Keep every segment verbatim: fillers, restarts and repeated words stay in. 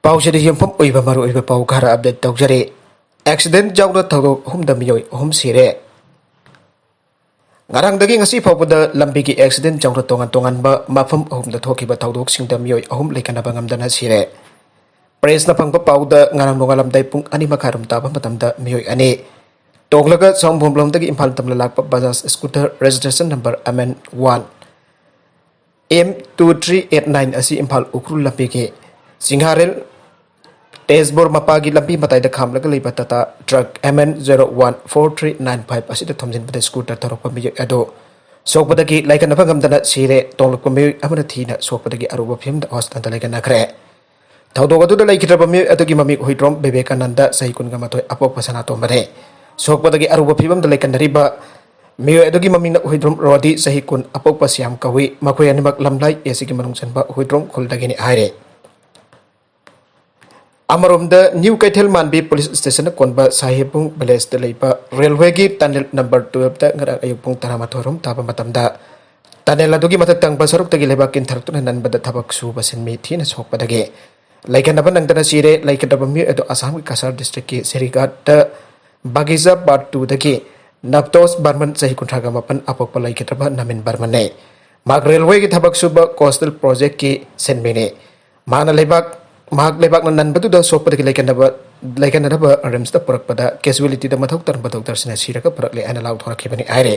ꯄꯥꯎꯁꯤꯗ ꯌꯨꯝꯐꯝ ꯑꯣꯏꯕ ꯃꯔꯨꯑꯣꯏꯕ ꯄꯥꯎ ꯈꯔ ꯑꯞꯗꯦꯠ ꯇꯧꯖꯔꯤ꯫ ꯑꯦꯛꯁꯤꯗꯦꯟ ꯌꯥꯎꯅ ꯊꯧꯗꯣꯛ ꯑꯍꯨꯝꯗ ꯃꯤꯑꯣꯏ ꯑꯍꯨꯝ ꯁꯤꯔꯦ꯫ ꯉꯔꯥꯡꯗꯒꯤ ꯉꯁꯤ ꯐꯥꯎꯕꯗ ꯂꯝꯕꯤꯒꯤ ꯑꯦꯛꯁꯤꯗꯦꯟ ꯌꯥꯎꯅ ꯇꯣꯉꯥꯟ ꯇꯣꯉꯥꯟꯕ ꯃꯐꯝ ꯑꯍꯨꯝꯗ ꯊꯣꯛꯈꯤꯕ ꯊꯧꯗꯣꯛꯁꯤꯡꯗ ꯃꯤꯑꯣꯏ ꯑꯍꯨꯝ ꯂꯩꯈꯠꯅꯕ ꯉꯝꯗꯅ ꯁꯤꯔꯦ꯫ ꯄ꯭ꯔꯦꯁꯅ ꯐꯪꯕ ꯄꯥꯎꯗ ꯉꯔꯥꯡ ꯅꯣꯡꯉꯥꯜꯂꯝꯗꯥꯏ ꯄꯨꯡ ꯑꯅꯤ ꯃꯈꯥꯏꯔꯣꯝ ꯇꯥꯕ ꯃꯇꯝꯗ ꯃꯤꯑꯣꯏ ꯑꯅꯤ ꯇꯣꯡꯂꯒ ꯁꯑꯣꯝꯕꯨꯡꯂꯣꯝꯗꯒꯤ ꯏꯝꯐꯥꯜ ꯇꯝꯅ ꯂꯥꯛꯄ Bajaj scooter registration number M N one M two three eight nine ꯑꯁꯤ ꯏꯝꯐꯥꯜ ꯎꯈ꯭ꯔꯨꯜ ꯂꯝꯕꯤꯒꯤ ꯆꯤꯡꯍꯥꯔꯦꯜ ꯇꯦꯖꯄꯨꯔ ꯃꯄꯥꯒꯤ ꯂꯝꯕꯤ ꯃꯇꯥꯏꯗ ꯈꯥꯝꯂꯒ ꯂꯩꯕ Tata truck M N zero one four three nine five ꯑꯁꯤꯗ ꯊꯣꯝꯖꯤꯟꯕꯗ ꯁ꯭ꯀꯨꯇꯔ ꯊꯧꯔꯛꯄ ꯃꯤꯑꯣꯏ ꯑꯗꯨ ꯁꯣꯛꯄꯗꯒꯤ ꯂꯥꯏꯀꯠꯅꯕ ꯉꯝꯗꯅ ꯁꯤꯔꯦ꯫ ꯇꯣꯡꯂꯛꯄ ꯃꯤꯑꯣꯏ ꯑꯃꯅ ꯊꯤꯅ ꯁꯣꯛꯄꯗꯒꯤ ꯑꯔꯨꯕ ꯐꯤꯕꯝꯗ ꯍꯣꯁꯄꯤꯇꯥꯜꯗ ꯂꯥꯏꯀꯠꯅꯈ꯭ꯔꯦ꯫ ꯊꯧꯗꯣꯛ ꯑꯗꯨꯗ ꯂꯩꯈꯤꯗ꯭ꯔꯕ ꯃꯤꯑꯣꯏ ꯑꯗꯨꯒꯤ ꯃꯃꯤꯡ ꯍꯨꯏꯗ꯭ꯔꯣꯝ ꯕꯤꯕꯦꯀꯥꯅꯟꯗ, ꯆꯍꯤ ꯀꯨꯟꯒ ꯃꯥꯊꯣꯏ, ꯑꯄꯣꯛꯄ ꯁꯅꯥꯇꯣꯝꯕꯅꯤ꯫ ꯁꯣꯛꯄꯗꯒꯤ ꯑꯔꯨꯕ ꯐꯤꯕꯝꯗ ꯂꯩꯀꯠꯅꯔꯤꯕ ꯃꯤꯑꯣꯏ ꯑꯗꯨꯒꯤ ꯃꯃꯤꯡꯅ ꯍꯨꯏꯗ꯭ꯔꯣꯝ ꯔꯣꯗꯤ, ꯆꯍꯤ ꯀꯨꯟ, ꯑꯄꯣꯛꯄ ꯁ꯭ꯌꯥꯝ ꯀꯧꯏ꯫ ꯃꯈꯣꯏ ꯑꯅꯤꯃꯛ ꯂꯝꯂꯥꯏ ꯑꯦ ꯁꯤꯒꯤ ꯃꯅꯨꯡ ꯆꯟꯕ ꯍꯨꯏꯗ꯭ꯔꯣꯝ ꯈꯨꯜꯗꯒꯤꯅꯤ ꯍꯥꯏꯔꯦ꯫ ꯑꯃꯔꯣꯝꯗ ꯅ꯭ꯌꯨ ꯀꯩꯊꯦꯜ ꯃꯥꯟꯕꯤ ꯄꯨꯂꯤꯁ ꯁ꯭ꯇꯦꯁꯟꯅ ꯀꯣꯟꯕ ꯁꯥꯍꯦꯕꯨꯡ ꯚꯤꯂꯦꯖꯇ ꯂꯩꯕ ꯔꯦꯜꯋꯦꯒꯤ ꯇꯅꯦꯜ ꯅꯝꯕꯔ ꯇꯨꯌꯦꯜꯞꯇ ꯉꯔꯥꯡ ꯑꯌꯨꯛ ꯄꯨꯡ ꯇꯔꯥꯃꯥꯊꯣꯏ ꯔꯣꯝ ꯇꯥꯕ ꯃꯇꯝꯗ ꯇꯅꯦꯜ ꯑꯗꯨꯒꯤ ꯃꯊꯛ ꯊꯪꯕ ꯁꯔꯨꯛꯇꯒꯤ ꯂꯩꯕꯥꯛ ꯀꯤꯟꯊꯔꯛꯇꯨꯅ ꯅꯟꯕꯗ ꯊꯕꯛ ꯁꯨꯕ ꯁꯤꯟꯃꯤ ꯊꯤꯅ ꯁꯣꯛꯄꯗꯒꯤ ꯂꯩꯈꯠꯅꯕ ꯅꯪꯗꯅ ꯁꯤꯔꯦ꯫ ꯂꯩꯈꯠꯅꯕ ꯃꯤꯑꯣꯏ ꯑꯗꯨ ꯑꯁꯥꯝꯒꯤ ꯀꯁꯥꯔ ꯗꯤꯁꯇ꯭ꯔꯤꯛꯀꯤ ꯁꯦꯔꯤꯒꯥꯠꯇ ꯕꯥꯒꯤꯖꯥ ꯄꯥꯔꯠ ꯇꯨꯗꯒꯤ ꯅꯞꯇꯣꯁ ꯕꯔꯃꯟ, ꯆꯍꯤ ꯀꯨꯟꯊ꯭ꯔꯥꯒ ꯃꯥꯄꯟ, ꯑꯄꯣꯛꯄ ꯂꯩꯈꯤꯗ꯭ꯔꯕ ꯅꯃꯤꯟ ꯕꯔꯃꯟꯅꯤ꯫ ꯃꯍꯥꯛ ꯔꯦꯜꯋꯦꯒꯤ ꯊꯕꯛ ꯁꯨꯕ ꯀꯣꯁꯇꯦꯜ ꯄ꯭ꯔꯣꯖꯦꯛꯀꯤ ꯁꯤꯟꯃꯤꯅꯤ꯫ ꯃꯍꯥꯛꯅ ꯂꯩꯕꯥꯛ, ꯃꯍꯥꯛ ꯂꯩꯕꯥꯛꯅ ꯅꯟꯕꯗꯨꯗ ꯁꯣꯛꯄꯗꯒꯤ ꯂꯩꯀꯠꯅꯕ, ꯂꯩꯀꯠꯅꯅꯕ ꯔꯤꯝꯁꯇ ꯄꯨꯔꯛꯄꯗ casualtyꯗ ꯃꯊꯧ ꯇꯧꯔꯝꯕ ꯗꯣꯛꯇꯔꯁꯤꯡꯅ ꯁꯤꯔꯒ ꯄꯨꯔꯛꯂꯦ ꯍꯥꯏꯅ ꯂꯥꯎꯊꯣꯔꯛꯈꯤꯕꯅꯤ ꯍꯥꯏꯔꯦ꯫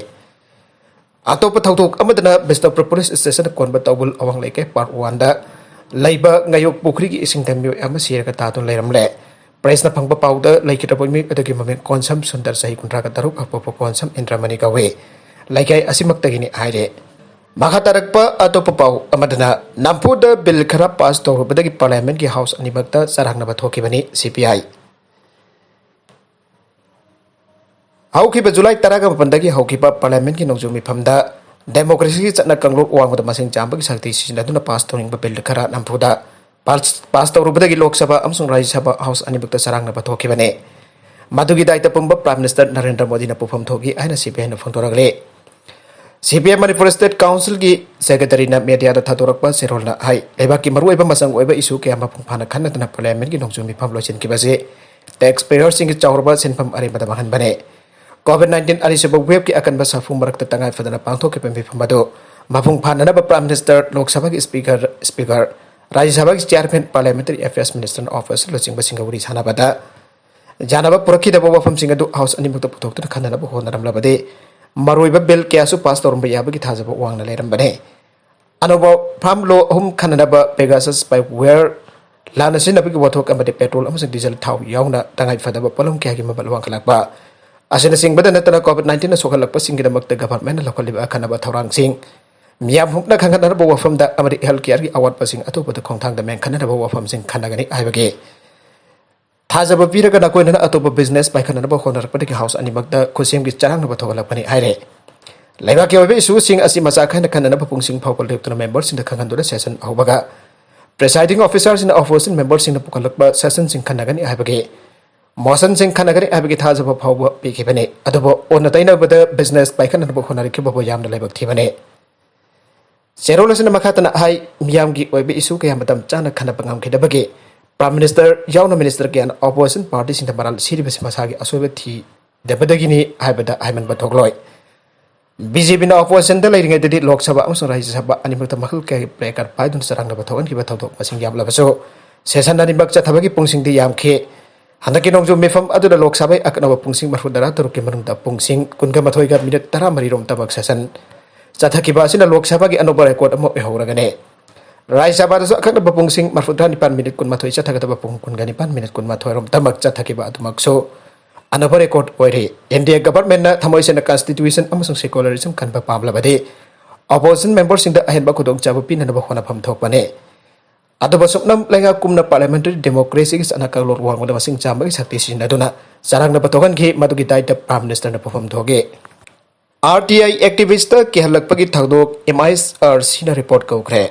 ꯑꯇꯣꯞꯄ ꯊꯧꯗꯣꯛ ꯑꯃꯗꯅ ꯕꯤꯁꯅꯨꯄꯨꯔ ꯄꯨꯂꯤꯁ ꯁ꯭ꯇꯦꯁꯟꯗ ꯀꯣꯟꯕ ꯇꯧꯕꯨꯜ ꯑꯋꯥꯡ ꯂꯩꯀꯥꯏ ꯄꯥꯔꯠ ꯋꯥꯟꯗ ꯂꯩꯕ ꯉꯥꯌꯣꯛ ꯄꯨꯈ꯭ꯔꯤꯒꯤ ꯏꯁꯤꯡꯗ ꯃꯤꯑꯣꯏ ꯑꯃ ꯁꯤꯔꯒ ꯇꯥꯗꯨꯅ ꯂꯩꯔꯝꯂꯦ꯫ ꯄ꯭ꯔꯦꯁꯅ ꯐꯪꯕ ꯄꯥꯎꯗ ꯂꯩꯈꯤꯗ꯭ꯔꯕ ꯃꯤꯑꯣꯏ ꯑꯗꯨꯒꯤ ꯃꯃꯤꯡ ꯀꯣꯟꯁꯝ ꯁꯨꯟꯗꯔ, ꯆꯍꯤ ꯀꯨꯟꯊ꯭ꯔꯥꯒ ꯇꯔꯨꯛ, ꯑꯄꯣꯛꯄ ꯀꯣꯟꯁꯝ ꯏꯟꯗ꯭ꯔꯃꯅꯤ ꯀꯧꯏ꯫ ꯂꯩꯀꯥꯏ ꯑꯁꯤꯃꯛꯇꯒꯤꯅꯤ ꯍꯥꯏꯔꯦ꯫ ꯃꯈꯥ ꯇꯥꯔꯛꯄ ꯑꯇꯣꯞꯄ ꯄꯥꯎ ꯑꯃꯗꯅ ꯅꯝꯐꯨꯗ ꯕꯤꯜ ꯈꯔ ꯄꯥꯁ ꯇꯧꯔꯨꯕꯗꯒꯤ ꯄꯥꯔꯂꯤꯌꯥꯃꯦꯟꯠꯀꯤ ꯍꯥꯎꯁ ꯑꯅꯤꯃꯛꯇ ꯆꯔꯥꯡꯅꯕ ꯊꯣꯛꯈꯤꯕꯅꯤ꯫ ꯁꯤ ꯄꯤ ꯑꯥꯏ꯫ ꯍꯧꯈꯤꯕ ꯖꯨꯂꯥꯏ ꯇꯔꯥꯒ ꯃꯥꯄꯟꯗꯒꯤ ꯍꯧꯈꯤꯕ ꯄꯥꯔꯂꯤꯌꯥꯃꯦꯟꯠꯀꯤ ꯅꯣꯡꯖꯨ ꯃꯤꯐꯝꯗ ꯗꯦꯃꯣꯀ꯭ꯔꯦꯁꯤꯒꯤ ꯆꯠꯅ ꯀꯥꯡꯂꯣꯟ ꯋꯥꯡꯃꯗ ꯃꯁꯤꯡ ꯆꯥꯝꯕꯒꯤ ꯁꯛꯇꯤ ꯁꯤꯖꯤꯟꯅꯗꯨꯅ ꯄꯥꯁ ꯇꯧꯅꯤꯡꯕ ꯕꯤꯜ ꯈꯔ ꯅꯝꯐꯨꯗ ꯄꯥꯁ, ꯄꯥꯁ ꯇꯧꯔꯨꯕꯗꯒꯤ ꯂꯣꯛ ꯁꯚꯥ ꯑꯃꯁꯨꯡ ꯔꯥꯖ꯭ꯌ ꯁꯚꯥ ꯍꯥꯎꯁ ꯑꯅꯤꯃꯛꯇ ꯆꯔꯥꯡꯅꯕ ꯊꯣꯛꯈꯤꯕꯅꯤ꯫ ꯃꯗꯨꯒꯤ ꯗꯥꯏꯇ ꯄꯨꯝꯕ ꯄ꯭ꯔꯥꯏꯝ ꯃꯤꯅꯤꯁꯇꯔ ꯅꯔꯦꯟꯗ꯭ꯔ ꯃꯣꯗꯤꯅ ꯄꯨꯐꯝ ꯊꯣꯛꯏ ꯍꯥꯏꯅ ꯁꯤ ꯄꯤ ꯑꯥꯏꯅ ꯐꯣꯡꯗꯣꯔꯛꯂꯤ꯫ ꯁꯤ ꯄꯤ ꯑꯦꯝ ꯃꯅꯤꯄꯨꯔ ꯁ꯭ꯇꯦꯠ ꯀꯥꯎꯟꯁꯤꯜꯒꯤ ꯁꯦꯀ꯭ꯔꯦꯇꯔꯤꯅ ꯃꯦꯗꯤꯌꯥꯗ ꯊꯥꯗꯣꯔꯛꯄ ꯆꯦꯔꯣꯜꯅ ꯍꯥꯏ, ꯂꯩꯕꯥꯛꯀꯤ ꯃꯔꯨꯑꯣꯏꯕ ꯃꯆꯪ ꯑꯣꯏꯕ ꯏꯁꯨ ꯀꯌꯥ ꯃꯄꯨꯡ ꯐꯥꯅ ꯈꯟꯅꯗꯅ ꯄꯥꯔꯂꯤꯌꯥꯃꯦꯟꯠꯀꯤ ꯅꯣꯡꯖꯨ ꯃꯤꯐꯝ ꯂꯣꯏꯁꯤꯟꯈꯤꯕ ꯑꯁꯤ ꯇꯦꯛꯁ ꯄꯦꯌꯔꯁꯤꯡꯒꯤ ꯆꯥꯎꯔꯕ ꯁꯦꯟꯐꯝ ꯑꯔꯦꯝꯕꯗ ꯃꯥꯡꯍꯟꯕꯅꯤ꯫ ꯀꯣꯚꯤꯗ ꯅꯥꯏꯟꯇꯤꯟ ꯑꯅꯤꯁꯨꯕ ꯋꯦꯕꯀꯤ ꯑꯀꯟꯕ ꯁꯥꯐꯨ ꯃꯔꯛꯇ ꯇꯉꯥꯏ ꯐꯗꯅ ꯄꯥꯡꯊꯣꯛꯈꯤꯕ ꯃꯤꯐꯝ ꯑꯗꯨ ꯃꯄꯨꯡ ꯐꯥꯅꯅꯕ ꯄ꯭ꯔꯥꯏꯝ ꯃꯤꯅꯤꯁꯇꯔ, ꯂꯣꯛ ꯁꯚꯥꯒꯤ ꯁ꯭ꯄꯤꯀꯔ, ꯁ꯭ꯄꯤꯀꯔ, ꯔꯥꯖ꯭ꯌ ꯁꯚꯥꯒꯤ ꯆꯤꯌꯥꯔꯃꯦꯟ, ꯄꯥꯔꯂꯤꯌꯥꯃꯦꯟꯇꯔꯤ ꯑꯦꯐꯤꯌꯔꯁ ꯃꯤꯅꯤꯁꯇꯔꯅ ꯑꯣꯐꯤꯁ ꯂꯨꯆꯤꯡꯕꯁꯤꯡꯒ ꯋꯥꯔꯤ ꯁꯥꯟꯅꯕꯗ ꯌꯥꯅꯕ ꯄꯨꯔꯛꯈꯤꯗꯕ ꯋꯥꯐꯝꯁꯤꯡ ꯑꯗꯨ ꯍꯥꯎꯁ ꯑꯅꯤꯃꯛꯇ ꯄꯨꯊꯣꯛꯇꯨꯅ ꯈꯟꯅꯅꯕ ꯍꯣꯠꯅꯔꯝꯂꯕꯗꯤ ꯃꯔꯨꯑꯣꯏꯕ ꯕꯤꯜ ꯀꯌꯥꯁꯨ ꯄꯥꯁ ꯇꯧꯔꯝꯕ ꯌꯥꯕꯒꯤ ꯊꯥꯖꯕ ꯋꯥꯡꯅ ꯂꯩꯔꯝꯕꯅꯤ꯫ ꯑꯅꯧꯕ ꯐꯥꯔꯝ ꯂꯣ ꯑꯍꯨꯝ ꯈꯟꯅꯅꯕ ꯄꯦꯒꯥꯁꯁ ꯁ꯭ꯄꯥꯏꯋꯦꯌꯔ ꯂꯥꯟꯅ ꯁꯤꯖꯤꯟꯅꯕꯒꯤ ꯋꯥꯊꯣꯛ ꯑꯃꯗꯤ ꯄꯦꯇ꯭ꯔꯣꯜ ꯑꯃꯁꯨꯡ ꯗꯤꯖꯜ ꯊꯥꯎ ꯌꯥꯎꯅ ꯇꯉꯥꯏ ꯐꯗꯕ ꯄꯣꯠꯂꯝ ꯀꯌꯥꯒꯤ ꯃꯃꯜ ꯋꯥꯡꯈꯠꯂꯛꯄ ꯑꯁꯤꯅꯆꯤꯡꯕꯗ ꯅꯠꯇꯅ ꯀꯣꯚꯤꯗ ꯅꯥꯏꯟꯇꯤꯟꯅ ꯁꯣꯛꯍꯜꯂꯛꯄꯁꯤꯡꯒꯤꯗꯃꯛꯇ ꯒꯚꯔꯟꯃꯦꯟꯠꯅ ꯂꯧꯈꯠꯂꯤꯕ ꯑꯈꯟꯅꯕ ꯊꯧꯔꯥꯡꯁꯤꯡ ꯃꯤꯌꯥꯝ ꯄꯨꯝꯅ ꯈꯪꯍꯟꯅꯅꯕ ꯋꯥꯐꯝꯗ ꯑꯃꯗꯤ ꯍꯦꯜꯊ ꯀꯦꯌꯔꯒꯤ ꯑꯋꯥꯠꯄꯁꯤꯡ ꯑꯇꯣꯞꯄꯗ ꯈꯣꯡꯊꯥꯡꯗ ꯃꯦꯟꯈꯠꯅꯅꯕ ꯋꯥꯐꯝꯁꯤꯡ ꯈꯟꯅꯒꯅꯤ ꯍꯥꯏꯕꯒꯤ ꯊꯥꯖꯕ ꯄꯤꯔꯒ ꯅꯀꯣꯏꯅꯅ ꯑꯇꯣꯞꯄ ꯕꯤꯖꯤꯅꯦꯁ ꯄꯥꯏꯈꯠꯅꯅꯕ ꯍꯣꯠꯅꯔꯛꯄꯗꯒꯤ ꯍꯥꯎꯁ ꯑꯅꯤꯃꯛꯇ ꯈꯨꯠꯁꯦꯝꯒꯤ ꯆꯔꯥꯡꯅꯕ ꯊꯣꯛꯍꯜꯂꯛꯄꯅꯤ ꯍꯥꯏꯔꯦ꯫ ꯂꯩꯕꯥꯛꯀꯤ ꯑꯣꯏꯕ ꯏꯁꯨꯁꯤꯡ ꯑꯁꯤ ꯃꯆꯥ ꯈꯥꯏꯅ ꯈꯟꯅꯅꯕ ꯄꯨꯡꯁꯤꯡ ꯐꯥꯎꯕ ꯂꯦꯞꯇꯨꯅ ꯃꯦꯝꯕꯔꯁꯤꯡꯗ ꯈꯪꯍꯟꯗꯨꯅ ꯁꯦꯁꯟ ꯑꯍꯧꯕꯒ ꯄ꯭ꯔꯤꯁꯥꯏꯗꯤꯡ ꯑꯣꯐꯤꯁꯥꯔꯁꯤꯡꯅ ꯑꯣꯄꯣꯖꯤꯁꯟ ꯃꯦꯝꯕꯔꯁꯤꯡꯅ ꯄꯨꯈꯠꯂꯛꯄ ꯁꯦꯁꯟꯁꯤꯡ ꯈꯟꯅꯒꯅꯤ ꯍꯥꯏꯕꯒꯤ ꯃꯣꯁꯟꯁꯤꯡ ꯈꯟꯅꯒꯅꯤ ꯍꯥꯏꯕꯒꯤ ꯊꯥꯖꯕ ꯐꯥꯎꯕ ꯄꯤꯈꯤꯕꯅꯤ꯫ ꯑꯗꯨꯕꯨ ꯑꯣꯟꯅ ꯇꯩꯅꯕꯗ ꯕꯤꯖꯤꯅꯦꯁ ꯄꯥꯏꯈꯠꯅꯅꯕ ꯍꯣꯠꯅꯔꯛꯈꯤꯕꯕꯨ ꯌꯥꯝꯅ ꯂꯥꯏꯕꯛ ꯊꯤꯕꯅꯤ꯫ ꯆꯦꯔꯣꯜ ꯑꯁꯤꯅ ꯃꯈꯥ ꯇꯥꯅ ꯍꯥꯏ, ꯃꯤꯌꯥꯝꯒꯤ ꯑꯣꯏꯕ ꯏꯁꯨ ꯀꯌꯥ ꯃꯇꯝ ꯆꯥꯅ ꯈꯟꯅꯕ ꯉꯝꯈꯤꯗꯕꯒꯤ ꯄ꯭ꯔꯥꯏꯝ ꯃꯤꯅꯤꯁꯇꯔ ꯌꯥꯎꯅ ꯃꯤꯅꯤꯁꯇꯔ ꯀꯌꯥꯅ ꯑꯣꯄꯣꯖꯤꯁꯟ ꯄꯥꯔꯇꯤꯁꯤꯡꯗ ꯃꯔꯥꯜ ꯁꯤꯔꯤꯕꯁꯤ ꯃꯁꯥꯒꯤ ꯑꯁꯣꯏꯕ ꯊꯤꯗꯕꯗꯒꯤꯅꯤ ꯍꯥꯏꯕꯗ ꯍꯥꯏꯃꯟꯕ ꯊꯣꯛꯂꯣꯏ꯫ ꯕꯤ ꯖꯦ ꯄꯤꯅ ꯑꯣꯄꯣꯖꯤꯁꯟꯗ ꯂꯩꯔꯤꯉꯩꯗꯗꯤ ꯂꯣꯛ ꯁꯚꯥ ꯑꯃꯁꯨꯡ ꯔꯥꯖ꯭ꯌ ꯁꯚꯥ ꯑꯅꯤꯃꯛꯇ ꯃꯈꯜ ꯀꯌꯥꯒꯤ ꯄ꯭ꯂꯦ ꯀꯥꯔꯗ ꯄꯥꯏꯗꯨꯅ ꯆꯔꯥꯡꯅꯕ ꯊꯣꯛꯍꯟꯈꯤꯕ ꯊꯧꯗꯣꯛ ꯃꯁꯤꯡ ꯌꯥꯝꯂꯕꯁꯨ ꯁꯦꯁꯟ ꯑꯅꯤꯃꯛ ꯆꯠꯊꯕꯒꯤ ꯄꯨꯡꯁꯤꯡꯗꯤ ꯌꯥꯝꯈꯤ꯫ ꯍꯟꯗꯛꯀꯤ ꯅꯣꯡꯖꯨ ꯃꯤꯐꯝ ꯑꯗꯨꯗ ꯂꯣꯛ ꯁꯚꯥꯒꯤ ꯑꯀꯛꯅꯕ ꯄꯨꯡꯁꯤꯡ ꯃꯔꯐꯨ ꯇꯔꯥ ꯇꯔꯨꯛꯀꯤ ꯃꯅꯨꯡꯗ ꯄꯨꯡꯁꯤꯡ ꯀꯨꯟꯒ ꯃꯥꯊꯣꯏꯒ ꯃꯤꯅꯤꯠ ꯇꯔꯥꯃꯔꯤ ꯔꯣꯝꯇꯃꯛ ꯁꯦꯁꯟ ꯆꯠꯊꯈꯤꯕ ꯑꯁꯤꯅ ꯂꯣꯛ ꯁꯚꯥꯒꯤ ꯑꯅꯧꯕ ꯔꯦꯀꯣꯔꯗ ꯑꯃ ꯑꯣꯏꯍꯧꯔꯒꯅꯤ꯫ ꯔꯥꯖ꯭ꯌ ꯁꯚꯥꯗꯁꯨ ꯑꯀꯛꯅꯕ ꯄꯨꯡꯁꯤꯡ ꯃꯔꯐꯨꯇꯔꯥ ꯅꯤꯄꯥꯟ ꯃꯤꯅꯤꯠ ꯀꯨꯟꯃꯥꯊꯣꯏ ꯆꯠꯊꯒꯗꯕ ꯄꯨꯡ ꯀꯨꯟꯒ ꯅꯤꯄꯥꯟ ꯃꯤꯅꯤꯠ ꯀꯨꯟꯃꯥꯊꯣꯏ ꯔꯣꯝꯇꯃꯛ ꯆꯠꯊꯈꯤꯕ ꯑꯗꯨꯃꯛꯁꯨ ꯑꯅꯧꯕ ꯔꯦꯀꯣꯔꯗ ꯑꯣꯏꯔꯤ꯫ ꯏꯟꯗꯤꯌꯥ ꯒꯚꯔꯟꯃꯦꯟꯠꯅ ꯊꯃꯣꯏ ꯁꯦꯡꯅ ꯀꯟꯁꯇꯤꯇ꯭ꯌꯨꯁꯟ ꯑꯃꯁꯨꯡ ꯁꯦꯀꯨꯂꯔꯤꯖꯝ ꯀꯟꯕ ꯄꯥꯝꯂꯕꯗꯤ ꯑꯣꯄꯣꯖꯤꯁꯟ ꯃꯦꯝꯕꯔꯁꯤꯡꯗ ꯑꯍꯦꯟꯕ ꯈꯨꯗꯣꯡꯆꯥꯕ ꯄꯤꯅꯅꯕ ꯍꯣꯠꯅꯐꯝ ꯊꯣꯛꯄꯅꯤ꯫ ꯑꯗꯨꯕꯨ ꯁꯨꯞꯅꯝ ꯂꯩꯉꯥꯛ ꯀꯨꯝꯅ ꯄꯥꯔꯂꯤꯌꯥꯃꯦꯟꯇꯔꯤ ꯗꯦꯃꯣꯀ꯭ꯔꯦꯁꯤꯒꯤ ꯆꯠꯅ ꯀꯥꯡꯂꯣꯟ ꯋꯥꯡꯃꯗ ꯃꯁꯤꯡ ꯆꯥꯝꯕꯒꯤ ꯁꯛꯇꯤ ꯁꯤꯖꯤꯟꯅꯗꯨꯅ ꯆꯔꯥꯡꯅꯕ ꯊꯣꯛꯍꯟꯈꯤ꯫ ꯃꯗꯨꯒꯤ ꯗꯥꯏꯇ ꯄ꯭ꯔꯥꯏꯝ ꯃꯤꯅꯤꯁꯇꯔꯅ ꯄꯨꯐꯝ ꯊꯣꯛꯏ꯫ ꯑꯥꯔ ꯇꯤ ꯑꯥꯏ ꯑꯦꯛꯇꯤꯚꯤꯁ꯭ꯠꯇ ꯀꯤꯍꯜꯂꯛꯄꯒꯤ ꯊꯧꯗꯣꯛ ꯑꯦꯝ ꯑꯥꯏ ꯑꯥꯔ ꯁꯤꯅ ꯔꯤꯄꯣꯔꯠ ꯀꯧꯈ꯭ꯔꯦ꯫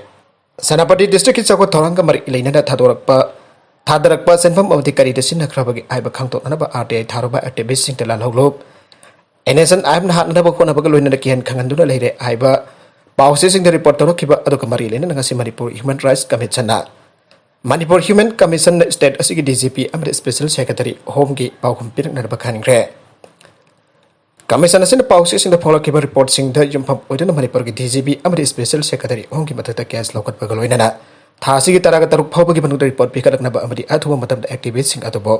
ꯁꯦꯅꯥꯄꯇꯤ ꯗꯤꯁꯇ꯭ꯔꯤꯛꯀꯤ ꯆꯥꯎꯈꯠ ꯊꯧꯔꯥꯡꯒ ꯃꯔꯤ ꯂꯩꯅꯅ ꯊꯥꯗꯣꯔꯛꯄ, ꯊꯥꯗꯔꯛꯄ ꯁꯦꯟꯐꯝ ꯑꯃꯗꯤ ꯀꯔꯤꯗ ꯁꯤꯖꯤꯟꯅꯈ꯭ꯔꯕꯒꯦ ꯍꯥꯏꯕ ꯈꯪꯗꯣꯛꯅꯅꯕ ꯑꯥꯔ ꯇꯤ ꯑꯥꯏ ꯊꯥꯔꯨꯕ ꯑꯦꯛꯇꯤꯚꯤꯁ꯭ꯠꯁꯤꯡꯗ ꯂꯥꯜꯍꯧꯂꯨꯞ ꯑꯦꯟ ꯑꯦꯁ ꯑꯦꯟ ꯑꯥꯏ ꯑꯦꯝꯅ ꯍꯥꯠꯅꯅꯕ ꯍꯣꯠꯅꯕꯒ ꯂꯣꯏꯅꯅ ꯀꯤꯍꯟ ꯈꯪꯍꯟꯗꯨꯅ ꯂꯩꯔꯦ ꯍꯥꯏꯕ ꯄꯥꯎꯆꯦꯁꯤꯡꯗ ꯔꯤꯄꯣꯔꯠ ꯇꯧꯔꯛꯈꯤꯕ ꯑꯗꯨꯒ ꯃꯔꯤ ꯂꯩꯅꯅ ꯉꯁꯤ ꯃꯅꯤꯄꯨꯔ ꯍ꯭ꯌꯨꯃꯦꯟ ꯔꯥꯏꯠꯁ ꯀꯃꯤꯁꯟꯅ, ꯃꯅꯤꯄꯨꯔ ꯍ꯭ꯌꯨꯃꯦꯟ ꯀꯃꯤꯁꯟꯅ ꯁ꯭ꯇꯦꯠ ꯑꯁꯤꯒꯤ ꯗꯤ ꯖꯤ ꯄꯤ ꯑꯃꯗꯤ ꯁ꯭ꯄꯦꯁꯦꯜ ꯁꯦꯀ꯭ꯔꯦꯇꯔꯤ ꯍꯣꯝꯒꯤ ꯄꯥꯎꯈꯨꯝ ꯄꯤꯔꯛꯅꯅꯕ ꯈꯟꯈ꯭ꯔꯦ꯫ ꯀꯃꯤꯁꯟ ꯑꯁꯤꯅ ꯄꯥꯎꯆꯦꯁꯤꯡꯗ ꯐꯣꯡꯂꯛꯈꯤꯕ ꯔꯤꯄꯣꯔꯠꯁꯤꯡꯗ ꯌꯨꯝꯐꯝ ꯑꯣꯏꯗꯨꯅ ꯃꯅꯤꯄꯨꯔꯒꯤ ꯗꯤ ꯖꯤ ꯄꯤ ꯑꯃꯗꯤ ꯁ꯭ꯄꯦꯁꯦꯜ ꯁꯦꯀ꯭ꯔꯦꯇꯔꯤ ꯍꯣꯝꯒꯤ ꯃꯊꯛꯇ ꯀꯦꯁ ꯂꯧꯈꯠꯄꯒ ꯂꯣꯏꯅꯅ ꯊꯥ ꯑꯁꯤꯒꯤ ꯇꯔꯥꯒ ꯇꯔꯨꯛ ꯐꯥꯎꯕꯒꯤ ꯃꯅꯨꯡꯗ ꯔꯤꯄꯣꯔꯠ ꯄꯤꯈꯠꯂꯛꯅꯕ ꯑꯃꯗꯤ ꯑꯊꯨꯕ ꯃꯇꯝꯗ ꯑꯦꯛꯇꯤꯚꯤꯁ꯭ꯠꯁꯤꯡ ꯑꯗꯨꯕꯨ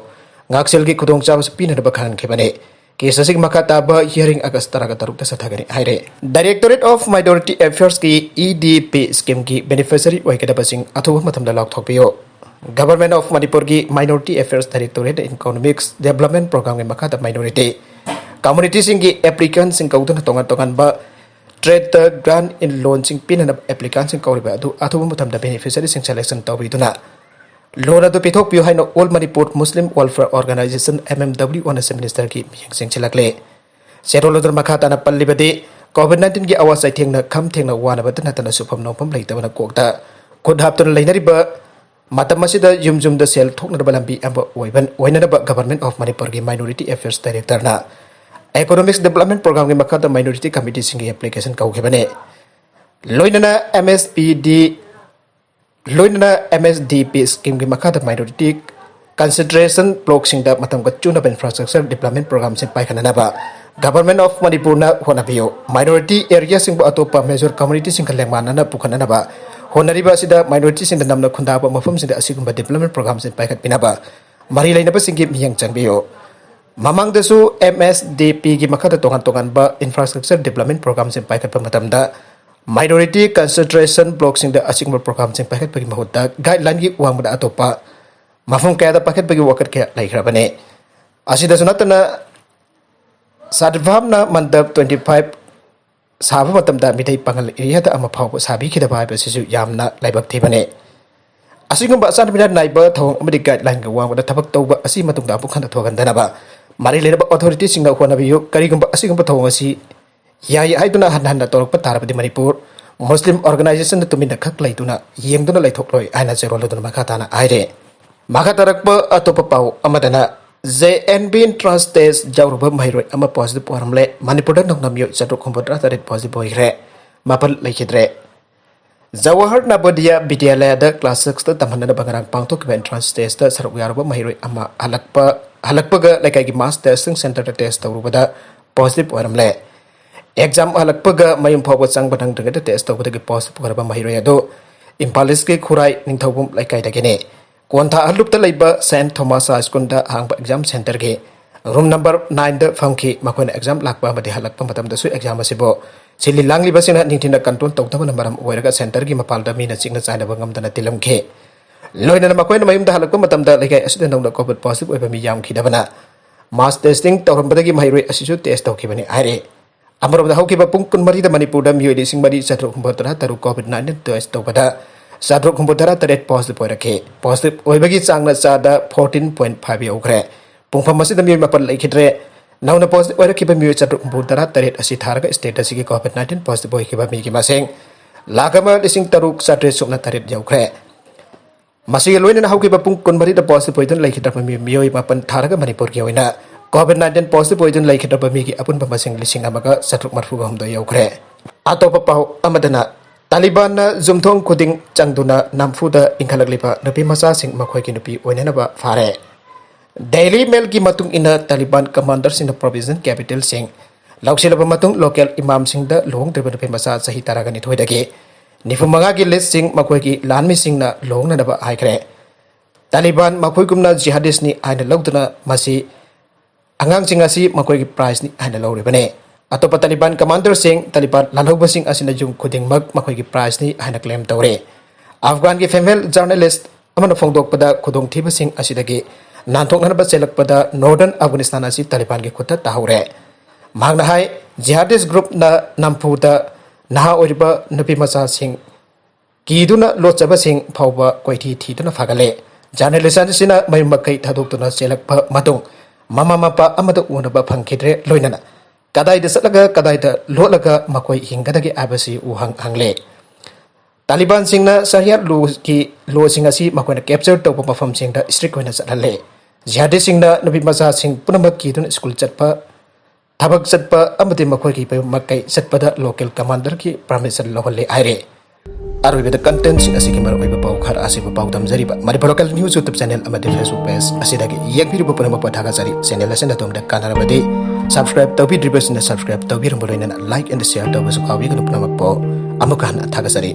ꯉꯥꯛꯁꯦꯜꯒꯤ ꯈꯨꯗꯣꯡꯆꯥꯕꯁꯨ ꯄꯤꯅꯅꯕ ꯈꯪꯍꯟꯈꯤꯕꯅꯤ꯫ ꯀꯦꯁ ꯑꯁꯤꯒꯤ ꯃꯈꯥ ꯇꯥꯕ ꯍꯤꯌꯔꯤꯡ ꯑꯥꯒꯁ ꯇꯔꯥꯒ ꯇꯔꯨꯛꯇ ꯆꯠꯊꯒꯅꯤ ꯍꯥꯏꯔꯦ꯫ Directorate of Minority Affairs ꯀꯤ ꯏ ꯗꯤ ꯄꯤ ꯁ꯭ꯀꯤꯝꯒꯤ ꯕꯦꯅꯤꯐꯤꯁꯔꯤ ꯑꯣꯏꯒꯗꯕꯁꯤꯡ ꯑꯊꯨꯕ ꯃꯇꯝꯗ ꯂꯥꯎꯊꯣꯛꯄꯤꯌꯨ꯫ Government of ꯃꯅꯤꯄꯨꯔꯒꯤ Minority Affairs Directorate economics development ꯄ꯭ꯔꯣꯒ꯭ꯔꯥꯝꯒꯤ ꯃꯈꯥꯗ ꯃꯥꯏꯅꯣꯔꯤꯇꯤ ꯀꯝꯃꯨꯅꯤꯇꯤꯁꯤꯡꯒꯤ ꯑꯦꯄ꯭ꯂꯤꯀꯦꯟꯁꯤꯡ ꯀꯧꯗꯨꯅ ꯇꯣꯉꯥꯟ ꯇꯣꯉꯥꯟꯕ ꯇ꯭ꯔꯦꯗꯇ ꯒ꯭ꯔꯥꯟ ꯏꯟ ꯂꯣꯟꯁꯤꯡ ꯄꯤꯅꯅꯕ ꯑꯦꯄ꯭ꯂꯤꯀꯥꯟꯁꯤꯡ ꯀꯧꯔꯤꯕ ꯑꯗꯨ ꯑꯊꯨꯕ ꯃꯇꯝꯗ ꯕꯦꯅꯤꯐꯤꯁꯔꯤꯁꯤꯡ ꯁꯦꯂꯦꯛꯁꯟ ꯇꯧꯕꯤꯗꯨꯅ ꯂꯣꯟ ꯑꯗꯨ ꯄꯤꯊꯣꯛꯄꯤꯌꯨ ꯍꯥꯏꯅ ꯑꯣꯜ ꯃꯅꯤꯄꯨꯔ ꯃꯨꯁꯂꯤꯝ ꯋꯦꯜꯐꯤꯌꯔ ꯑꯣꯔꯒꯅꯥꯏꯖꯦꯁꯟ, ꯑꯦꯝ ꯑꯦꯝ ꯗꯕ꯭ꯂꯤꯌꯨ ꯑꯣꯅ ꯆꯤꯐ ꯃꯤꯅꯤꯁꯇꯔꯒꯤ ꯃꯤꯠꯌꯦꯡ ꯆꯪꯁꯤꯜꯂꯛꯂꯦ꯫ ꯆꯦꯔꯣꯜ ꯑꯗꯨꯅ ꯃꯈꯥ ꯇꯥꯅ ꯄꯜꯂꯤꯕꯗꯤ, ꯀꯣꯚꯤꯗ ꯅꯥꯏꯟꯇꯤꯟꯒꯤ ꯑꯋꯥ ꯆꯩꯊꯦꯡꯅ ꯈꯝ ꯊꯦꯡꯅ ꯋꯥꯅꯕꯇ ꯅꯠꯇꯅ ꯁꯨꯐꯝ ꯅꯣꯝꯐꯝ ꯂꯩꯇꯕꯅ ꯀꯣꯛꯇ ꯈꯨꯠ ꯍꯥꯞꯇꯨꯅ ꯂꯩꯅꯔꯤꯕ ꯃꯇꯝ ꯑꯁꯤꯗ ꯌꯨꯝ ꯌꯨꯝꯗ ꯁꯦꯜ ꯊꯣꯛꯅꯅꯕ ꯂꯝꯕꯤ ꯑꯃ ꯑꯣꯏꯕ, ꯑꯣꯏꯅꯅꯕ Government of ꯃꯅꯤꯄꯨꯔꯒꯤ Minority Affairs Directorꯅ Economics Development Programꯒꯤ ꯃꯈꯥꯗ ꯃꯥꯏꯅꯣꯔꯤꯇꯤ ꯀꯝꯃꯤꯇꯤꯁꯤꯡꯒꯤ ꯑꯦꯄ꯭ꯂꯤꯀꯦꯁꯟ ꯀꯧꯈꯤꯕꯅꯤ꯫ ꯂꯣꯏꯅꯅ ꯑꯦꯝ ꯑꯦꯁ ꯄꯤ ꯗꯤ, ꯂꯣꯏꯅꯅ ꯑꯦꯝ ꯑꯦꯁ ꯗꯤ ꯄꯤ ꯁ꯭ꯀꯤꯝꯒꯤ ꯃꯈꯥꯗ ꯃꯥꯏꯅꯣꯔꯤꯇꯤ ꯀꯟꯁꯦꯟꯇ꯭ꯔꯦꯁꯟ ꯕ꯭ꯂꯣꯛꯁꯤꯡꯗ ꯃꯇꯝꯒ ꯆꯨꯅꯕ ꯏꯟꯐ꯭ꯔꯥꯁ꯭ꯇ꯭ꯔꯛꯆꯔ ꯗꯤꯕ꯭ꯂꯞꯃꯦꯟ ꯄ꯭ꯔꯣꯒ꯭ꯔꯥꯝꯁꯤꯡ ꯄꯥꯏꯈꯠꯅꯅꯕ Government of ꯃꯅꯤꯄꯨꯔꯅ ꯍꯣꯠꯅꯕꯤꯌꯨ꯫ ꯃꯥꯏꯅꯣꯔꯤꯇꯤ ꯑꯦꯔꯤꯌꯥꯁꯤꯡꯕꯨ ꯑꯇꯣꯞꯄ ꯃꯦꯖꯣꯔ ꯀꯝꯃꯨꯅꯤꯇꯤꯁꯤꯡꯒ ꯂꯦꯡꯃꯥꯟꯅꯅ ꯄꯨꯈꯠꯅꯅꯕ ꯍꯣꯠꯅꯔꯤꯕ ꯑꯁꯤꯗ ꯃꯥꯏꯅꯣꯔꯤꯇꯤꯁꯤꯡꯗ ꯅꯝꯅ ꯈꯨꯟꯗꯥꯕ ꯃꯐꯝꯁꯤꯡꯗ ꯑꯁꯤꯒꯨꯝꯕ ꯗꯤꯕ꯭ꯂꯞꯃꯦꯟ ꯄ꯭ꯔꯣꯒ꯭ꯔꯥꯝꯁꯤꯡ ꯄꯥꯏꯈꯠꯄꯤꯅꯕ ꯃꯔꯤ ꯂꯩꯅꯕꯁꯤꯡꯒꯤ ꯃꯤꯠꯌꯦꯡ ꯆꯪꯕꯤꯌꯨ꯫ ꯃꯃꯥꯡꯗꯁꯨ ꯑꯦꯝ ꯑꯦꯁ ꯗꯤ ꯄꯤꯒꯤ ꯃꯈꯥꯗ ꯇꯣꯉꯥꯟ ꯇꯣꯉꯥꯟꯕ ꯏꯟꯐ꯭ꯔꯥꯁ꯭ꯇ꯭ꯔꯛꯆꯔ ꯗꯤꯕ꯭ꯂꯞꯃꯦꯟ ꯄ꯭ꯔꯣꯒ꯭ꯔꯥꯝꯁꯤꯡ ꯄꯥꯏꯈꯠꯄ ꯃꯇꯝꯗ ꯃꯥꯏꯅꯣꯔꯤꯇꯤ ꯀꯟꯁꯦꯟꯇ꯭ꯔꯦꯁꯟ ꯕ꯭ꯂꯣꯛꯁꯤꯡꯗ ꯑꯁꯤꯒꯨꯝꯕ ꯄ꯭ꯔꯣꯒ꯭ꯔꯥꯝꯁꯤꯡ ꯄꯥꯏꯈꯠꯄꯒꯤ ꯃꯍꯨꯠꯇ ꯒꯥꯏꯗꯂꯥꯏꯟꯒꯤ ꯋꯥꯡꯃꯗ ꯑꯇꯣꯞꯄ ꯃꯐꯝ ꯀꯌꯥꯗ ꯄꯥꯏꯈꯠꯄꯒꯤ ꯋꯥꯀꯠ ꯀꯌꯥ ꯂꯩꯈ꯭ꯔꯕꯅꯤ꯫ ꯑꯁꯤꯗꯁꯨ ꯅꯠꯇꯅ ꯁꯥꯗꯚꯥꯕꯅ ꯃꯟꯗꯞ twenty five ꯁꯥꯕ ꯃꯇꯝꯗ ꯃꯤꯇꯩ ꯄꯥꯉꯜ ꯑꯦꯔꯤꯌꯥꯗ ꯑꯃ ꯐꯥꯎꯕ ꯁꯥꯕꯤꯈꯤꯗꯕ ꯍꯥꯏꯕꯁꯤꯁꯨ ꯌꯥꯝꯅ ꯂꯥꯏꯕꯛ ꯊꯤꯕꯅꯤ꯫ ꯑꯁꯤꯒꯨꯝꯕ ꯑꯆꯥꯟꯕꯤꯗ ꯅꯥꯏꯕ ꯊꯧꯑꯣꯡ ꯑꯃꯗꯤ ꯒꯥꯏꯗꯂꯥꯏꯟꯒ ꯋꯥꯡꯃꯗ ꯊꯕꯛ ꯇꯧꯕ ꯑꯁꯤ ꯃꯇꯨꯡꯗ ꯑꯃꯨꯛ ꯍꯟꯅ ꯊꯣꯛꯍꯟꯗꯅꯕ ꯃꯔꯤ ꯂꯩꯅꯕ ꯑꯣꯊꯣꯔꯤꯇꯤꯁꯤꯡꯒ ꯍꯣꯠꯅꯕꯤꯌꯨ꯫ ꯀꯔꯤꯒꯨꯝꯕ ꯑꯁꯤꯒꯨꯝꯕ ꯊꯧꯑꯣꯡ ꯑꯁꯤ ꯌꯥꯏ ꯍꯥꯏꯗꯨꯅ ꯍꯟꯅ ꯍꯟꯅ ꯇꯧꯔꯛꯄ ꯇꯥꯔꯕꯗꯤ ꯃꯅꯤꯄꯨꯔ ꯃꯨꯁꯂꯤꯝ ꯑꯣꯔꯒꯅꯥꯏꯖꯦꯁꯟꯅ ꯇꯨꯃꯤꯟꯅ ꯈꯛ ꯂꯩꯗꯨꯅ ꯌꯦꯡꯗꯨꯅ ꯂꯩꯊꯣꯛꯂꯣꯏ ꯍꯥꯏꯅ ꯆꯦꯔꯣꯜ ꯑꯗꯨꯅ ꯃꯈꯥ ꯇꯥꯅ ꯍꯥꯏꯔꯦ꯫ ꯃꯈꯥ ꯇꯥꯔꯛꯄ ꯑꯇꯣꯞꯄ ꯄꯥꯎ ꯑꯃꯗꯅ JNV entrance test ꯌꯥꯎꯔꯨꯕ ꯃꯍꯩꯔꯣꯏ ꯑꯃ positive ꯑꯣꯏꯔꯝꯂꯦ꯫ ꯃꯅꯤꯄꯨꯔꯗ ꯅꯧꯅ ꯃꯤꯑꯣꯏ ꯆꯥꯇ꯭ꯔꯨꯛ ꯍꯨꯝꯐꯨꯇꯔꯥ ꯇꯔꯦꯠ positive ꯑꯣꯏꯈ꯭ꯔꯦ꯫ ꯃꯥꯄꯜ ꯂꯩꯈꯤꯗ꯭ꯔꯦ꯫ ꯖꯋꯥꯍꯔ ꯅꯕꯣꯗꯤꯌꯥ ꯕꯤꯗ꯭ꯌꯥꯂꯌꯥꯗ class six ꯇ ꯇꯝꯍꯟꯅꯕ ꯉꯔꯥꯡ ꯄꯥꯡꯊꯣꯛꯈꯤꯕ entrance test ꯇ ꯁꯔꯨꯛ ꯌꯥꯔꯨꯕ ꯃꯍꯩꯔꯣꯏ ꯑꯃ ꯍꯜꯂꯛꯄ, ꯍꯜꯂꯛꯄꯒ ꯂꯩꯀꯥꯏꯒꯤ mass testing center ꯗ test ꯇꯧꯔꯨꯕꯗ positive ꯑꯣꯏꯔꯝꯂꯦ꯫ Exam ꯍꯜꯂꯛꯄꯒ ꯃꯌꯨꯝ ꯐꯥꯎꯕ ꯆꯪꯕ ꯅꯪꯗ꯭ꯔꯤꯉꯩꯗ test ꯇꯧꯕꯗꯒꯤ positive ꯑꯣꯏꯔꯕ ꯃꯍꯩꯔꯣꯏ ꯑꯗꯨ ꯏꯝꯐꯥꯜ East ꯀꯤ ꯈꯨꯔꯥꯏ ꯅꯤꯡꯊꯧꯕꯨꯝ ꯂꯩꯀꯥꯏꯗꯒꯤꯅꯤ꯫ ꯀꯣꯟꯊꯥ ꯑꯂꯨꯞꯇ ꯂꯩꯕ Saint Thomas High School ꯗ ꯍꯥꯡꯕ exam center ꯒꯤ room number nine ꯗ ꯐꯝꯈꯤ꯫ ꯃꯈꯣꯏꯅ exam ꯂꯥꯛꯄ ꯑꯃꯗꯤ ꯍꯜꯂꯛꯄ ꯃꯇꯝꯗꯁꯨ exam ꯑꯁꯤꯕꯨ ꯁꯤꯜꯂꯤ ꯂꯥꯡꯂꯤꯕꯁꯤꯡꯅ ꯅꯤꯡꯊꯤꯅ control ꯇꯧꯗꯕꯅ ꯃꯔꯝ ꯑꯣꯏꯔꯒ center ꯒꯤ ꯃꯄꯥꯟꯗ ꯃꯤꯅ ꯆꯤꯛꯅ ꯆꯥꯏꯅꯕ ꯉꯝꯗꯅ ꯇꯤꯜꯂꯝꯈꯤ꯫ ꯂꯣꯏꯅꯅ ꯃꯈꯣꯏꯅ ꯃꯌꯨꯝꯗ ꯍꯜꯂꯛꯄ ꯃꯇꯝꯗ ꯂꯩꯀꯥꯏ ꯑꯁꯤꯗ ꯅꯧꯅ COVID positive ꯑꯣꯏꯕ ꯃꯤ ꯌꯥꯝꯈꯤꯗꯕꯅ mass testing ꯇꯧꯔꯝꯕꯗꯒꯤ ꯃꯍꯩꯔꯣꯏ ꯑꯁꯤꯁꯨ test ꯇꯧꯈꯤꯕꯅꯤ ꯍꯥꯏꯔꯤ꯫ ꯑꯃꯔꯣꯝꯗ ꯍꯧꯈꯤꯕ ꯄꯨꯡ ꯀꯨꯟꯃꯔꯤꯗ ꯃꯅꯤꯄꯨꯔꯗ ꯃꯤꯑꯣꯏ ꯂꯤꯁꯤꯡ ꯃꯔꯤ ꯆꯥꯇ꯭ꯔꯨꯛ ꯍꯨꯝꯐꯨꯇꯔꯥ ꯇꯔꯨꯛ COVID nineteen test ꯇꯧꯕꯗ ꯆꯥꯇ꯭ꯔꯨꯛ ꯍꯨꯝꯐꯨꯇꯔꯥ ꯇꯔꯦꯠ positive ꯑꯣꯏꯔꯛꯈꯤ꯫ Positive ꯑꯣꯏꯕꯒꯤ ꯆꯥꯡꯅ ꯆꯥꯗ fourteen point five ꯌꯧꯈ꯭ꯔꯦ꯫ ꯄꯨꯡꯐꯝ ꯑꯁꯤꯗ ꯃꯤꯑꯣꯏ ꯃꯥꯄꯜ ꯂꯩꯈꯤꯗ꯭ꯔꯦ꯫ ꯅꯧꯅ positive ꯑꯣꯏꯔꯛꯈꯤꯕ ꯃꯤꯑꯣꯏ ꯆꯥꯇ꯭ꯔꯨꯛ ꯍꯨꯝꯐꯨꯇꯔꯥ ꯇꯔꯦꯠ ꯑꯁꯤ ꯊꯥꯔꯒ state ꯑꯁꯤꯒꯤ COVID nineteen positive ꯑꯣꯏꯈꯤꯕ ꯃꯤꯒꯤ ꯃꯁꯤꯡ ꯂꯥꯈ ꯑꯃ ꯂꯤꯁꯤꯡ ꯇꯔꯨꯛ ꯆꯥꯇ꯭ꯔꯦꯠ ꯁꯨꯞꯅ ꯇꯔꯦꯠ ꯌꯧꯈ꯭ꯔꯦ꯫ ꯃꯁꯤꯒ ꯂꯣꯏꯅꯅ ꯍꯧꯈꯤꯕ ꯄꯨꯡ ꯀꯨꯟꯃꯔꯤꯗ positive ꯑꯣꯏꯗꯨꯅ ꯂꯩꯈꯤꯗ꯭ꯔꯕ ꯃꯤ-, ꯃꯤꯑꯣꯏ ꯃꯥꯄꯟ ꯊꯥꯔꯒ ꯃꯅꯤꯄꯨꯔꯒꯤ ꯑꯣꯏꯅ COVID nineteen positive ꯑꯣꯏꯗꯨꯅ ꯂꯩꯈꯤꯗ꯭ꯔꯕ ꯃꯤꯒꯤ ꯑꯄꯨꯟꯕ ꯃꯁꯤꯡ ꯂꯤꯁꯤꯡ ꯑꯃꯒ ꯆꯥꯇ꯭ꯔꯨꯛ ꯃꯔꯤꯐꯨ ꯍꯨꯝꯗꯣꯏ ꯌꯧꯈ꯭ꯔꯦ꯫ ꯑꯇꯣꯞꯄ ꯄꯥꯎ ꯑꯃꯗꯅ, ꯇꯥꯂꯤꯕꯥꯟꯅ ꯌꯨꯝꯊꯣꯡ ꯈꯨꯗꯤꯡ ꯆꯪꯗꯨꯅ ꯅꯝꯐꯨꯗ ꯏꯟꯈꯠꯂꯛꯂꯤꯕ ꯅꯨꯄꯤ ꯃꯆꯥꯁꯤꯡ ꯃꯈꯣꯏꯒꯤ ꯅꯨꯄꯤ ꯑꯣꯏꯅꯅꯕ ꯐꯥꯔꯦ꯫ Daily Mailꯒꯤ ꯃꯇꯨꯡ ꯏꯟꯅ, ꯇꯥꯂꯤꯕꯥꯟ commanderꯁꯤꯡꯅ provincial capitalꯁꯤꯡ ꯂꯧꯁꯤꯜꯂꯕ ꯃꯇꯨꯡ, local ꯏꯃꯥꯝꯁꯤꯡꯗ ꯂꯨꯍꯣꯡꯗ꯭ꯔꯤꯕ ꯅꯨꯄꯤ ꯃꯆꯥ ꯆꯍꯤ ꯇꯔꯥꯒ ꯅꯤꯊꯣꯏꯗꯒꯤ ꯅꯤꯐꯨ ꯃꯉꯥꯒꯤ listꯁꯤꯡ ꯃꯈꯣꯏꯒꯤ ꯂꯥꯟꯃꯤꯁꯤꯡꯅ ꯂꯨꯍꯣꯡꯅꯅꯕ ꯍꯥꯏꯈ꯭ꯔꯦ꯫ ꯇꯥꯂꯤꯕꯥꯟ ꯃꯈꯣꯏꯒꯨꯝꯅ ꯖꯤꯍꯥꯗꯤꯁꯅꯤ ꯍꯥꯏꯅ ꯂꯧꯗꯨꯅ ꯃꯁꯤ ꯑꯉꯥꯡꯁꯤꯡ ꯑꯁꯤ ꯃꯈꯣꯏꯒꯤ prizeꯅꯤ ꯍꯥꯏꯅ ꯂꯧꯔꯤꯕꯅꯤ꯫ ꯑꯇꯣꯞꯄ ꯇꯥꯂꯤꯕꯥꯟ commanderꯁꯤꯡ, ꯇꯥꯂꯤꯕꯥꯟ ꯂꯥꯜꯍꯧꯕꯁꯤꯡ ꯑꯁꯤꯅ ꯌꯨꯝ ꯈꯨꯗꯤꯡꯃꯛ ꯃꯈꯣꯏꯒꯤ prizeꯅꯤ ꯍꯥꯏꯅ claim ꯇꯧꯔꯤ꯫ ꯑꯐꯒꯥꯟꯒꯤ female journalist ꯑꯃꯅ ꯐꯣꯡꯗꯣꯛꯄꯗ, ꯈꯨꯗꯣꯡꯊꯤꯕꯁꯤꯡ ꯑꯁꯤꯗꯒꯤ ꯅꯥꯟꯊꯣꯛꯅꯅꯕ ꯆꯦꯜꯂꯛꯄꯗ Northern Afghanistan ꯑꯁꯤ ꯇꯥꯂꯤꯕꯥꯟꯒꯤ ꯈꯨꯠꯇ ꯇꯥꯍꯧꯔꯦ꯫ ꯃꯍꯥꯛꯅ ꯍꯥꯏ, ꯖꯤꯍꯥꯗꯤꯁ groupꯅ ꯅꯝꯐꯨꯗ ꯅꯍꯥ ꯑꯣꯏꯔꯤꯕ ꯅꯨꯄꯤ ꯃꯆꯥꯁꯤꯡ ꯀꯤꯗꯨꯅ ꯂꯣꯠꯆꯕꯁꯤꯡ ꯐꯥꯎꯕ ꯀꯣꯏꯊꯤ ꯊꯤꯗꯨꯅ ꯐꯥꯒꯠꯂꯦ꯫ Journalist ꯑꯁꯤꯅ ꯃꯌꯨꯝ ꯃꯀꯩ ꯊꯥꯗꯣꯛꯇꯨꯅ ꯆꯦꯜꯂꯛꯄ ꯃꯇꯨꯡ ꯃꯃꯥ ꯃꯄꯥ ꯑꯃꯠꯇ ꯎꯅꯕ ꯐꯪꯈꯤꯗ꯭ꯔꯦ, ꯂꯣꯏꯅꯅ ꯀꯗꯥꯏꯗ ꯆꯠꯂꯒ ꯀꯗꯥꯏꯗ ꯂꯣꯠꯂꯒ ꯃꯈꯣꯏ ꯍꯤꯡꯒꯗꯒꯦ ꯍꯥꯏꯕꯁꯤ ꯎꯍꯪ ꯍꯪꯂꯦ꯫ ꯇꯥꯂꯤꯕꯥꯟꯁꯤꯡꯅ ꯁꯔꯤꯌꯥꯠ ꯂꯣꯒꯤ ꯂꯣꯁꯤꯡ ꯑꯁꯤ ꯃꯈꯣꯏꯅ capture ꯇꯧꯕ ꯃꯐꯝꯁꯤꯡꯗ strict ꯑꯣꯏꯅ ꯆꯠꯍꯜꯂꯦ꯫ ꯖꯤꯍꯥꯗꯤꯁꯤꯡꯅ ꯅꯨꯄꯤ ꯃꯆꯥꯁꯤꯡ ꯄꯨꯝꯅꯃꯛ ꯀꯤꯗꯨꯅ ꯁ꯭ꯀꯨꯜ ꯆꯠꯄ, ꯊꯕꯛ ꯆꯠꯄ ꯑꯃꯗꯤ ꯃꯈꯣꯏꯒꯤ ꯃꯀꯩ ꯆꯠꯄꯗ ꯂꯣꯀꯦꯜ ꯀꯃꯥꯟꯗꯔꯒꯤ ꯄꯥꯔꯃꯤꯁꯟ ꯂꯧꯍꯜꯂꯦ ꯍꯥꯏꯔꯦ꯫ ꯑꯔꯣꯏꯕꯗ ꯀꯟꯇꯦꯟꯁꯤꯡ ꯑꯁꯤꯒꯤ ꯃꯔꯨꯑꯣꯏꯕ ꯄꯥꯎ ꯈꯔ ꯑꯁꯤꯕꯨ ꯄꯥꯎꯗꯝꯖꯔꯤꯕ Manipur local news YouTube channel ꯑꯃꯗꯤ ꯐꯦꯁꯕꯨꯛ ꯄꯦꯖ ꯑꯁꯤꯗꯒꯤ ꯌꯦꯡꯕꯤꯔꯤꯕ ꯄꯨꯝꯅꯃꯛꯄꯨ ꯊꯥꯒꯠꯆꯔꯤ꯫ ꯆꯦꯅꯦꯜ ꯑꯁꯤꯅ ꯑꯗꯣꯝꯗ ꯀꯥꯟꯅꯔꯕꯗꯤ ꯁꯕꯁꯀ꯭ꯔꯥꯏꯕ ꯇꯧꯕꯤꯗ꯭ꯔꯤꯕꯁꯤꯡꯅ ꯁꯕꯁꯀ꯭ꯔꯥꯏꯕ ꯇꯧꯕꯤꯔꯝꯕ ꯂꯣꯏꯅꯅ ꯂꯥꯏꯛ ꯑꯦꯟ ꯁꯤꯌꯔ ꯇꯧꯕꯁꯨ ꯀꯥꯎꯕꯤꯒꯅꯨ꯫ ꯄꯨꯝꯅꯃꯛꯄꯨ ꯑꯃꯨꯛꯀ ꯍꯟꯅ ꯊꯥꯒꯠꯆꯔꯤ꯫